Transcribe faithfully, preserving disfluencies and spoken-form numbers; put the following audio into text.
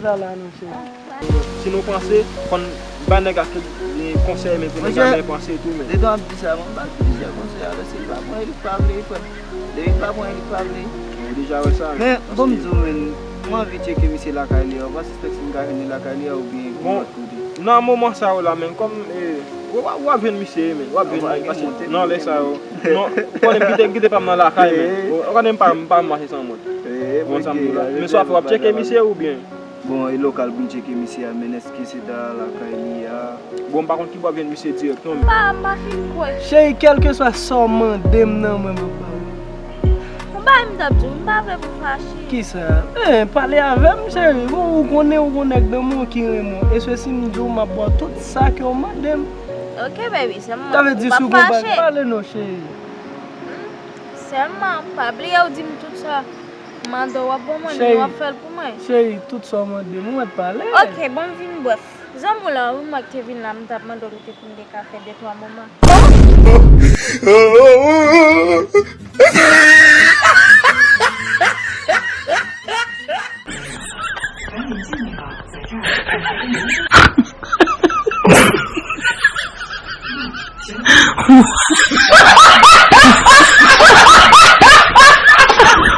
La, la, non, cheri. Si nou panse, fò n ba nèg la kèk, eh, konsèy, men pou nou Monchè, janmen panse tou, men. Depi w ap di sa, mwen ba l plizyè konsèy, alò, si l pa pran, li pa vle, frè m. Depi l pa pran, li pa vle. Ou deja wè sa, men, bon, m di w, men, mwen anvi tcheke misye lakay li a, ou pa sispèk si m ka jwenn li lakay li a, oubyen yon lòt kote? Nan moman sa yo la, men, kòm, eh, w, w, w ap jwenn misye, men, w ap jwenn li, paske nan lè sa yo, non, ou konnen m kite, kite pa m nan lakay, men. Ou, ou konnen m pa, m pa mache san mòd. Bon, sa m di la. Men sa w ap fè, w ap tcheke misye oubyen? Bon, e lokal pou m tcheke misye a, men èske se ta lakay li a? Bon, m pa konn ki bò w ap jwenn misye dirèk, non, men. M pa, m pa fin kwè. Cheri, kèlkeswa sa w mande m nan mwen, m ap ba w. Yon bagay m t ap di w, m pa vle pou fache. Kisa? Eh, pale avè m, cheri. Bon, ou konnen, ou gon nèg nan men w ki renmen w. E se si m di w, m ap ba w tout sa ke w mande m. Ok, baby, sèlman ou pa fache. Sa vle di si w gon bagay, pale non, cheri. Sèlman, pa bliye w di m tout sa. Mande w ap ban mwen li, w ap fè l pou mwen. Cheri, tout sa w mande m, ou mèt pale. Ok, bon, m vin bwè. Zanmi w la, wi, mwen ki te vin la, m t ap mande w li te pou m de kafe de twa moman.